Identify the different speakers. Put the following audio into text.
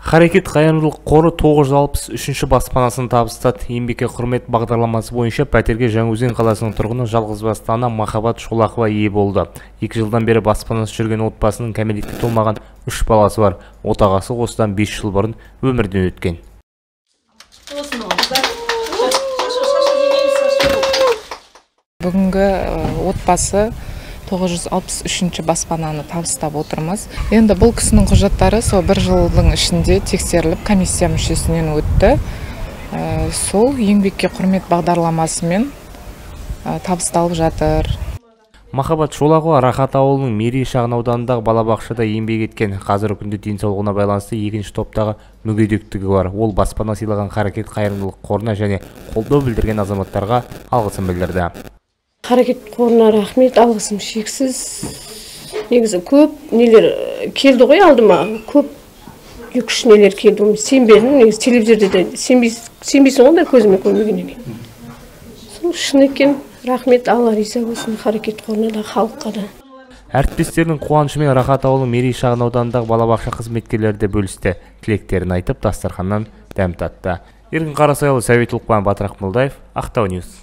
Speaker 1: Харекет қайырымдылық қоры 963-ші баспанасын табыстады. Еңбекке құрмет бағдарламасы бойынша пәтерге Жаңаөзен қаласының тұрғыны жалғызбасты ана Махаббат Шолақова ие болды. 2 жылдан бері баспанасыз жүрген отбасының кәмелетке толмаған 3 баласы бар. Отағасы осыдан 5 жыл бұрын өмірден өткен.
Speaker 2: Бүгінгі отбасы 963-ші баспананы табыстап отырмыз. Енді бұл кісінің құжаттары сол бір жылдың ішінде тексеріліп комиссия мүшесінен өтті. Сол еңбекке құрмет бағдарламасымен табысталып жатыр.
Speaker 1: Махаббат Шолақова Рахат ауылының Мерей шағын ауданындағы балабақшада еңбек еткен. Қазіргі күнде денсаулығына байланысты екінші топтағы мүгедектігі бар. Ол баспана сыйлаған Харекет қайырымдылық қорына және қолдау білдірген азаматтарға алғысын білдірді.
Speaker 3: Харекет қорына рахмет, алғысым шексіз. Негізі көп нелер келді ғой алдыма, көп екі-үш нелер келді. Сенбедім, негізі телевизорда да сенбейсің ғой, көзіме көрмегеннен кейін. Сол шын екен, рахмет, Алла риза болсын Харекет қорына да, халыққа да.
Speaker 1: Әріптестерінің қуанышымен Рахат ауылының Мерей шағын ауданындағы балабақша қызметкерлері де бөлісті. Тілектерін айтып, дастарханнан дәм татты. Еркін Қарасайұлы, Сәбит Ұлықпан, Батыр Ақмолдаев, Ақтау Ньюс.